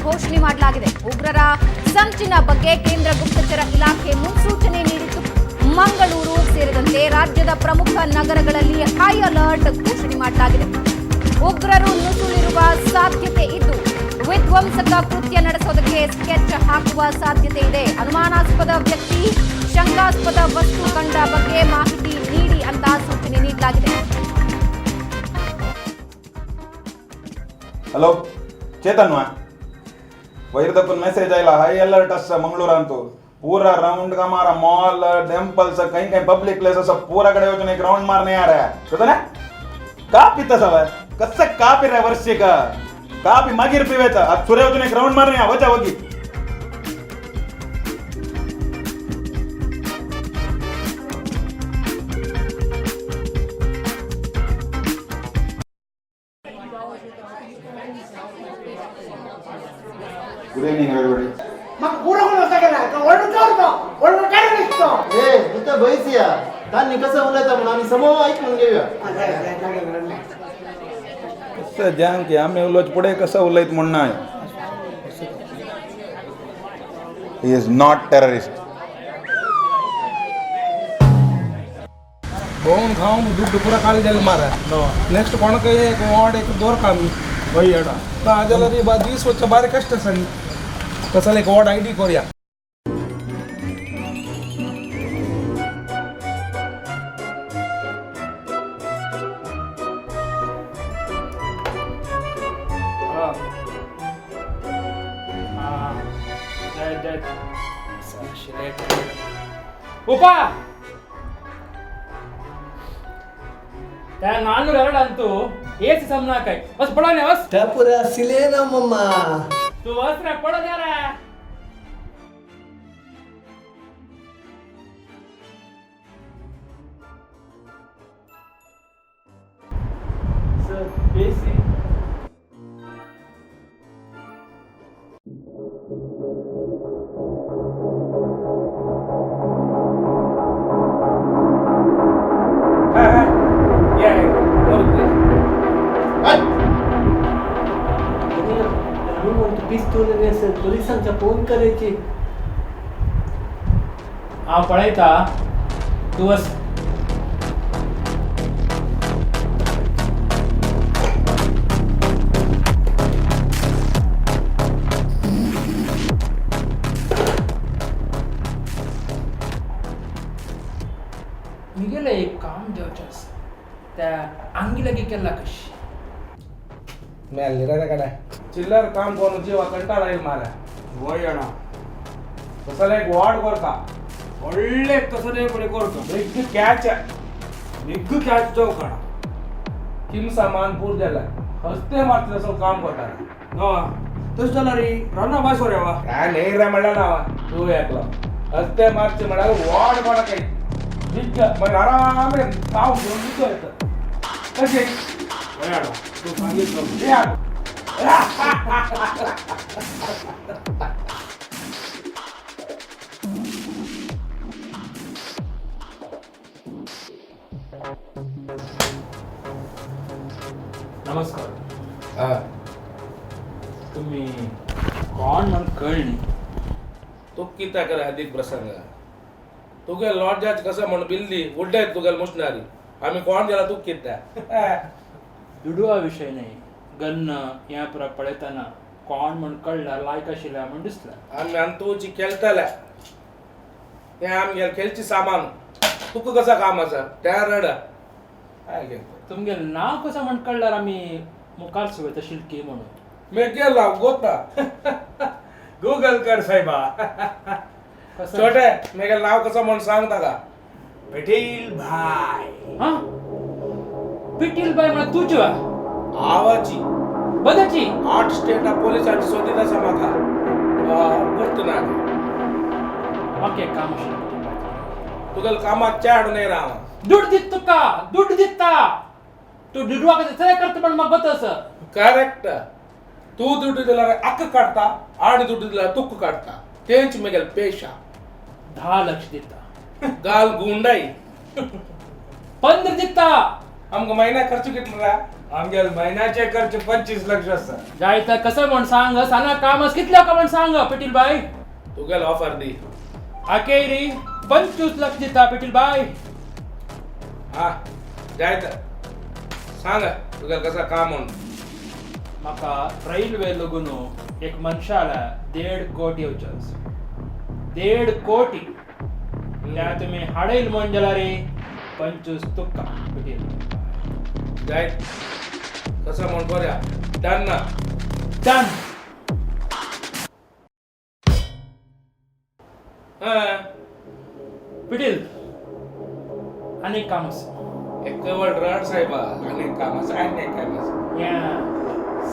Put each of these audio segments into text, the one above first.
ಘೋಷಣೆ ಮಾಡಲಾಗಿದೆ. ಉಗ್ರರ ಸಂಚಿನ ಬಗ್ಗೆ ಕೇಂದ್ರ ಗುಪ್ತಚರ ಇಲಾಖೆ ಮುನ್ಸೂಚನೆ ನೀಡಿತ್ತು. ಮಂಗಳೂರು ಸೇರಿದಂತೆ ರಾಜ್ಯದ ಪ್ರಮುಖ ನಗರಗಳಲ್ಲಿ ಹೈ ಅಲರ್ಟ್ ಘೋಷಣೆ ಮಾಡಲಾಗಿದೆ. ಉಗ್ರರು ನುಸುಳಿರುವ ಸಾಧ್ಯತೆ ಇದ್ದು, ವಿಧ್ವಂಸಕ ಕೃತ್ಯ ನಡೆಸೋದಕ್ಕೆ ಸ್ಕೆಚ್ ಹಾಕುವ ಸಾಧ್ಯತೆ ಇದೆ. ಅನುಮಾನಾಸ್ಪದ ವ್ಯಕ್ತಿ, ಶಂಕಾಸ್ಪದ ವಸ್ತು ಕಂಡ ಬಗ್ಗೆ ಮಾಹಿತಿ ನೀಡಿ ಅಂತ ಸೂಚನೆ ನೀಡಲಾಗಿದೆ. ಹಲೋ ಚೇತನ್ವಾ, वैरदप्पन मैसेज आयला, हाई अलर्ट आसा मंगळूरांतू. पूरा राउंड का मारा, मॉल, टेम्पल्स, कहीं कहीं पब्लिक प्लेस सब पूरा कಡೆ वचून एक राउंड मारने आ रहा है. कळतं ना? का पिता सवाय कसं का पिराय वर्षिक कापी मागीर पिवेचा. आज सुरे वचून एक राउंड मारणे वचा वगी. Good evening everybody. ए नुस्तें बैसया तांणी कसं उलयता म्हणून आमी समोर ऐक म्हणून घेऊया. कसं जाम की आमी उलोवचे फुडें कसं उलयत म्हण ना. He is not terrorist. भोवन खावन दुड्डू पुरा खाली जाले मारा. ನೆಕ್ಸ್ಟ್ ಕೊಣಕ एक ವಾರ್ಡ್ एक दोरका आमी जाल्यार बा दीस वचचे बारीक कष्ट आसा न्ही. तसो एक वॉर्ड I D कोरया. ಉಪಾ 402 ಅಂತೂ ಎಸಿ ಸಮನಾಕಾಯ್ ಬಸ್ ಪಡೋನೆ ಬಸ್. ಟಪುರ ಸಿಲೇನಮ್ಮಮ್ಮ. तू ವಸ್ತ್ರ ಪಡೋದ್ಯಾರ? Sir, AC. पिस्तूल पोलिसांचा फोन करायची. हांव पळयता, तूं वच. मिगेलें एक काम जावचें आसा, त्या आंगी लागीं केला कशी. मेल्ली रे कडे चिल्लर काम करून जीवा कंटाळ येईल मारा. वय अण्णा. तसो एक वॉर्ड कोरता. ಒಳ್ಳೆ ಕಸರೆ ಕೊಡೆ ಕೊರ್ಕ. Big catch. बिग कॅच जावं काडा. किम सामान पूर जालें, हस्ते मारता तसो काम करता. तशें जाल्यार रान्ना भास वा. काय न्ही रे म्हणल्यार ना तूं एकलो हस्ते मारचे म्हळ्यार वॉर्ड कोणाक बिग, मागीर आराम काम घेवन दिसो येता कशें. वय अण्णा, तूं सांगितलं. या. नमस्कार. तुम्ही कोण म्हण कळ्ळी. तूं कित्याक रे अधिक प्रसंग? तुगे लॉजाच कसं म्हण बिल्ली उड्डायत तुगेल मुसनारी. आमी कोण गेला तूं कित्याक? दुडवा विशय न्ही, गन्न ह्या पुरा पळयतना कोण म्हण कळ्ळा लायक आशिल्ल्या म्हण दिसला. आमी अंतूची खेळटले, तें आमगेले खेळची सामान. तुका कसं काम आसा त्या रड काय गे. तुमगेलें नांव कसं म्हण कळ्ळ्यार आमी मुखार सुवयता शिल्की म्हणून. मेगेल हांव गोता, गुगल कर साहेबा. कसं? छोटे, मेगेल नांव कसं म्हण सांग ताका. पटेल भाय. हां, पिटील बाय म्हळ्यार तुजी वा? आवाची. बदाची. 8 स्टेटा पोलिसांची सोदीत आसा म्हाका, गुर्त ना. म्हाका एक काम आशिल्लें पिटील बाय. तुगेले कामाक चेड न्ही राव. दुड दित तुका, दुड दिता. तूं दुडवा खातीर सगळें करता म्हण म्हाका गोत आसा. करेक्ट. तूं दुड्ड दिल्यार अक्क काडटा आनी दुड्ड दिल्यार तुक्क काडटा. तेंच मेगेल पेशा. 10 लक्ष दिता. गाल गुंडाई. 15 दिता. आमकां म्हयन्याक खर्च कितलो रे? आमगेल महिन्याचे खर्च 25 लक्ष आसा. जायत कसं म्हण सांग साना कामच कितल्या का म्हण सांग पेटील बाय. तुगेल ऑफर दी. अखेरी 25 लक्ष दिता पेटील बाय. हा जायत सांग तुगेल कसं काम म्हणून. म्हाका रेल्वे लगून एक मनशाला 1.5 कोटी येवचे. 1.5 कोटी त्या तुम्ही हाडेल म्हण जाल्यार रे 25 तुका पेटील. जायत कसं म्हण बऱ्या डन ना. डन. हा पेटील आनी काम आसा. एक वड रड साहेबा आणि काम आसा आनी एक काम आसा. या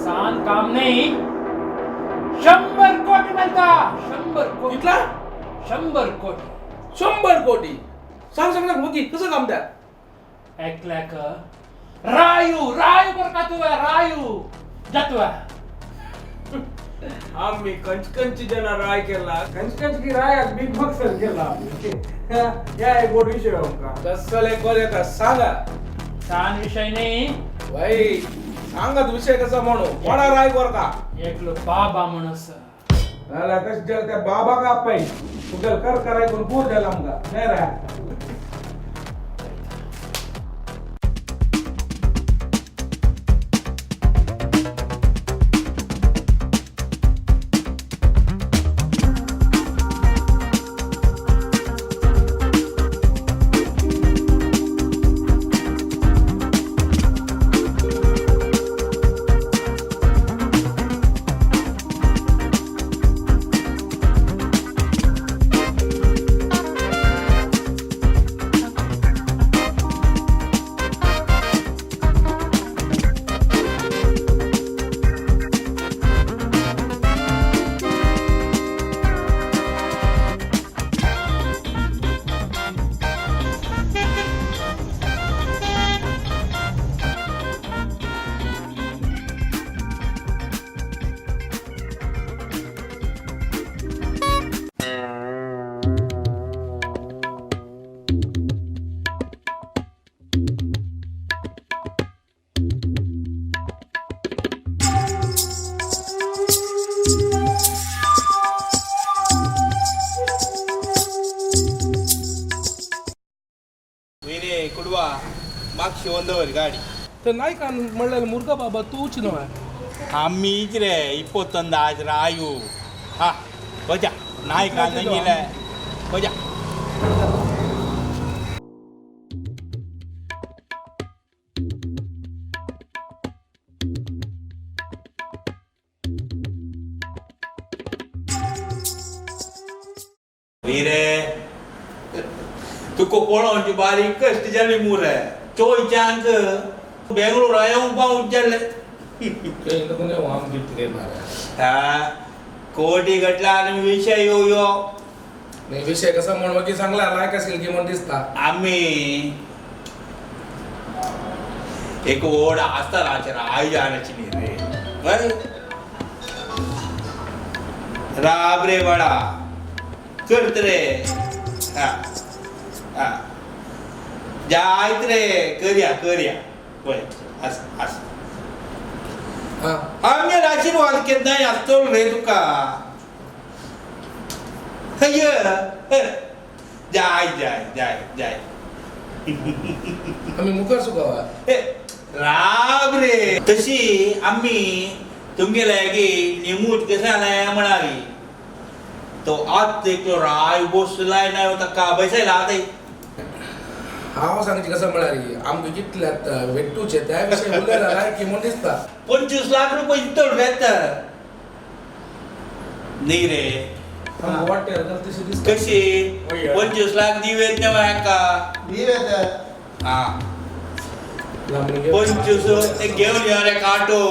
सान काम नाही 100 कोटी मेळटा. 100 कोटी. कितला? 100 कोटी. 100 कोटी. सांग सांग सांग मुगी कसं काम त्या. एकल्याक रायू रायू बरं का तुवें रायू जातुवे. आम्ही कंच कंच जना राय केला कंच कंच की राय बिग बॉक्सर केला आम्ही. या एक गोड विषय आमका. कसं एक वर येता सांगा. सान विषय नाही. भाई सांगा विषय कसा म्हणू कोणा राय वर का. एकलो बाबा म्हणस. झाला कस जल त्या बाबा का पाई तुगेल कर कराय कोण पूर झाला आमका नाही रा. कुडवा मागशी वंदवर गाडी. तर नाही का म्हणलं मुर्गा बाबा तूच नव्हे. आम्हीच रे इपोतंद आज रायू हा वजा नाही का नाही वजा. रे तुका पळोवची बारीक कश्ट जाली मुरे चोयच्यांक बेंगळूर येवंक पावूंक जाले. हा कोटी घटला आनी विशय येवयो. नाही विषय कसा म्हण मागीर सांगला लायक असेल की म्हण दिसता. आम्ही एक व्हड आसतानाचेर आयोजनाची न्ही रे हय राब रे वडा करत रे हा हा जायत रे करया करया पळय आस आस. आमगेर आशिर्वाद केन्नाय आसतलो रे तुका. हय जाय जाय जाय जाय. आम्ही मुखार सुखावा. राब रे तशी आम्ही तुमगेले की निमूट कशें जालें म्हणाली तो आत एकलो राय बसलाय ना ताका बसयला आतां. हांव सांगची कसं म्हळ्यार आमकां कितल्यात वेट्टूचे त्या विशय उलयला लायकी म्हण दिसता. 25 लाख रुपये दितलो रे न्ही रे. वाटते कशी 25 लाख दिवेत न्ही हाका. दिवेत. हा 25 ते घेवन यो रे काटो.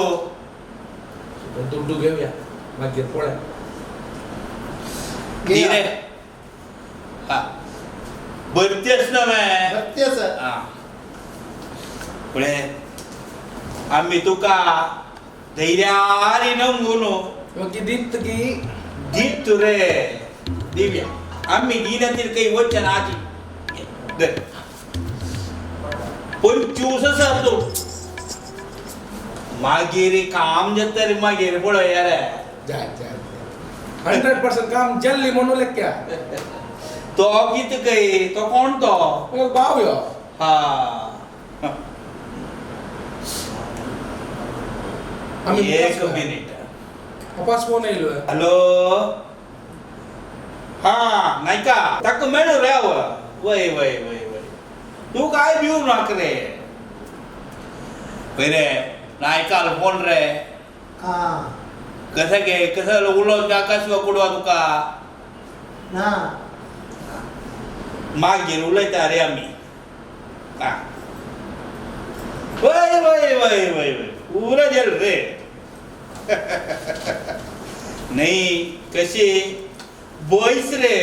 दुड्डू घेवया मागीर पळय. दी रे हा भरती आसना मगे. भरती आसा. हा पळय आमी तुका धैर्यान इनाम न्हू. मागीर दीत की दीत रे दिव्या आमी दिना तर काही वचन आजी 25 आसा तूं. मागीर काम जाता रे मागीर पळया रे. जाय जाय 100% काम जल्ली म्हणून लेक्या. तो कितें काय तो कोण तो? भाव यो. हा आमी एक मिनिट. अपास फोन येयलो. हॅलो हा नायका ताका मेळू रे हांव. वय वय वय वय तूं काय भिवू नाका रे. पळय रे नायकाल फोन रे. हा कशें गे कशें उलोवंक आकाश कुडवा तुका ना मागीर उलयता रे आमी. हा वय वय वय वय वय पुरा जेल रे. नाही कशी बोयस रे.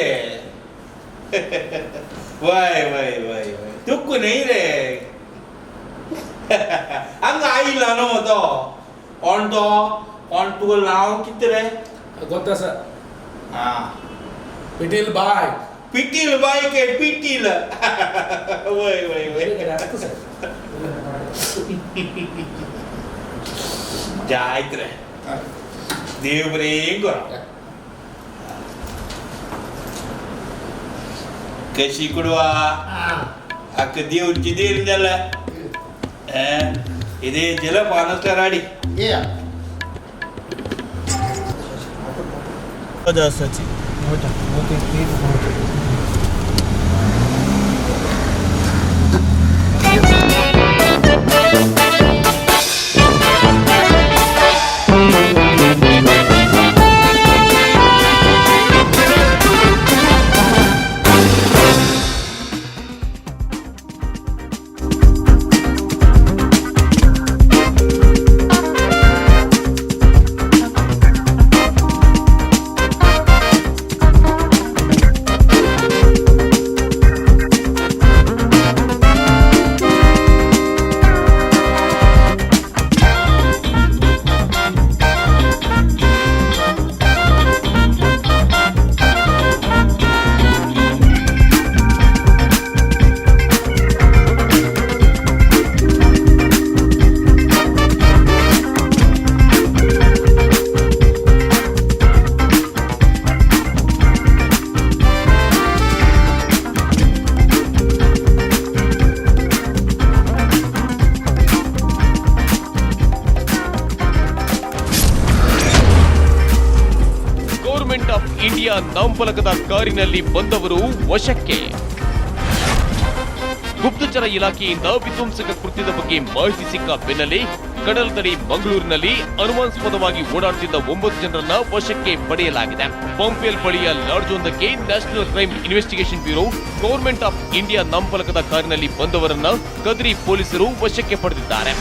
वय वय वय वय तुक नाही रे. हांगा आयला न्हू तो कोण तो कोण तुका नांव कितें रे? गोत्ता हा पिटील बाय. पिटील बाय के पिटील. वय वय वय जायत रे. देव बरें करो. कशी कुडवा अक्क देवची देर जाला इదే जल पानसला राडी. येया. ಗೌರ್ಮೆಂಟ್ ಆಫ್ ಇಂಡಿಯಾ ನಾಮಫಲಕದ ಕಾರಿನಲ್ಲಿ ಬಂದವರು ವಶಕ್ಕೆ. ಗುಪ್ತಚರ ಇಲಾಖೆಯಿಂದ ವಿಧ್ವಂಸಕ ಕೃತ್ಯದ ಬಗ್ಗೆ ಮಾಹಿತಿ ಸಿಕ್ಕ ಬೆನ್ನಲ್ಲೇ ಕಡಲತಡಿ ಮಂಗಳೂರಿನಲ್ಲಿ ಅನುಮಾನಾಸ್ಪದವಾಗಿ ಓಡಾಡುತ್ತಿದ್ದ 9 ಜನರನ್ನ ವಶಕ್ಕೆ ಪಡೆಯಲಾಗಿದೆ. ಪಂಪೇಲ್ ಬಳಿಯ ಲಾಡ್ಜ್ ಒಂದಕ್ಕೆ national crime investigation bureau government of India ನಾಮಫಲಕದ ಕಾರಿನಲ್ಲಿ ಬಂದವರನ್ನ ಕದ್ರಿ ಪೊಲೀಸರು ವಶಕ್ಕೆ ಪಡೆದಿದ್ದಾರೆ.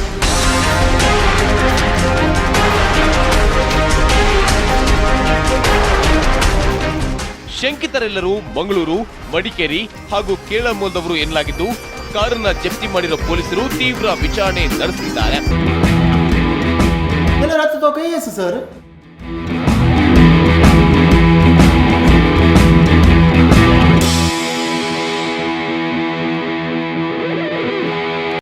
ಶಂಕಿತರೆಲ್ಲರೂ ಮಂಗಳೂರು, ಮಡಿಕೇರಿ ಹಾಗೂ ಕೇರಳ ಮೂಲದವರು ಎನ್ನಲಾಗಿದ್ದು, ಕಾರನ್ನ ಜಪ್ತಿ ಮಾಡಿರುವ ಪೊಲೀಸರು ತೀವ್ರ ವಿಚಾರಣೆ ನಡೆಸುತ್ತಿದ್ದಾರೆ. ಸರ್.